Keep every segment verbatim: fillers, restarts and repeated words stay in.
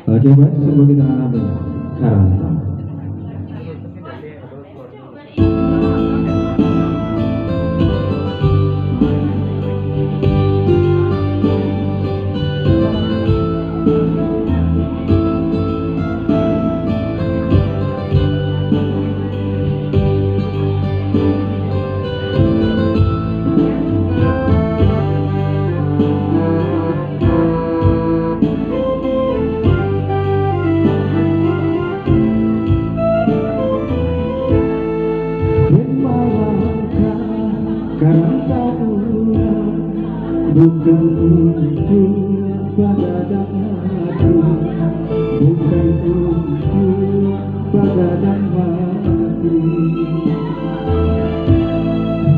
Oke, baik, sebagai tangan abang. Karantau. Den malangkah ka rantau urang, bukan untuak bagadang hati, bukan untuak bagadang hati.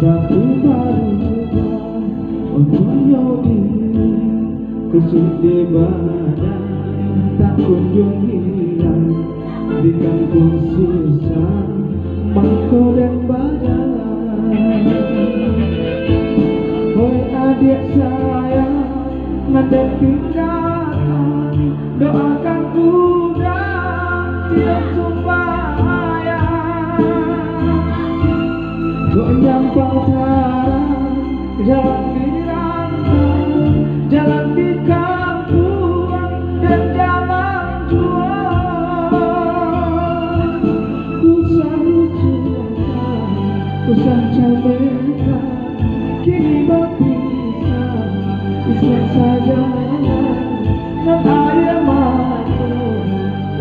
Tapi barubah untuak nyo diri, kusuik di badan tak kunjuang hilang. Di kampuang susah, mangko den bajalan. Hoi adiak sayang, nan den tinggakan, doakan urang tiok sumbayang. Kok nyampang tarang, jalan di rantau, jalan di kampuang, dan jalan juo. Usah rusuahkan, usah camekan, kini bapisah, isuak sajalah. Nan aia mato,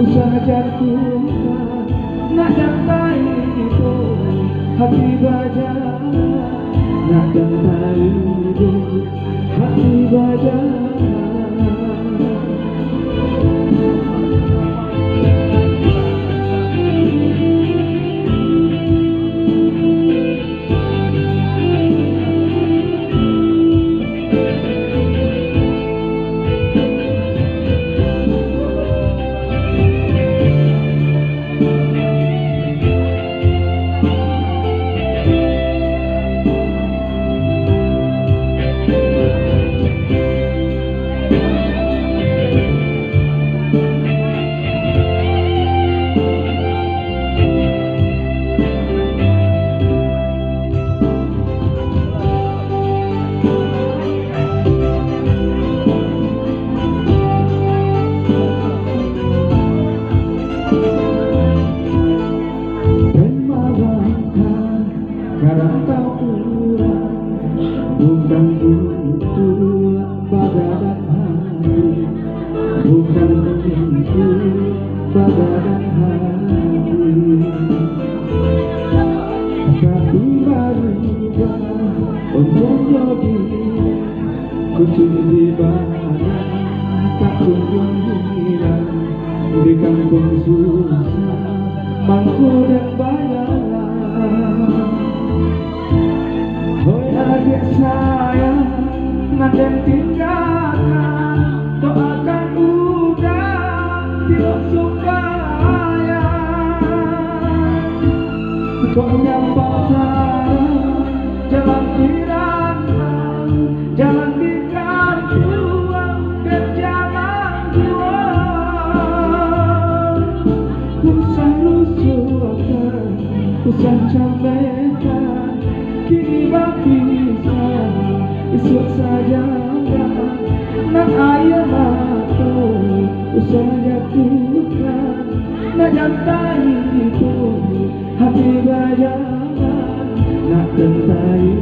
usah jatuahkan, nak jan taibo hati bajalan, nak jan taibo hati bajalan. Pemabangka karantau urang, bukan untuak bagadang hati, bukan untuak bagadang hati. Tapi barubah untuak nyo diri, kusuik di badan tak kunjuang hilang. Di kampuang susah, mangko den bajalan. Hoi adiak sayang, nan den tinggakan, doakan urang tiok sumbayang. Kok nyampang tarang, jalan di rantau, jalan di kampuang, dan jalan juo. Usah rusuahkan, usah camekan, kini bapisah, isuak sajalah. Nan aia mato, usah jatuahkan, nak jan taibo hati bajalan, nak jan taibo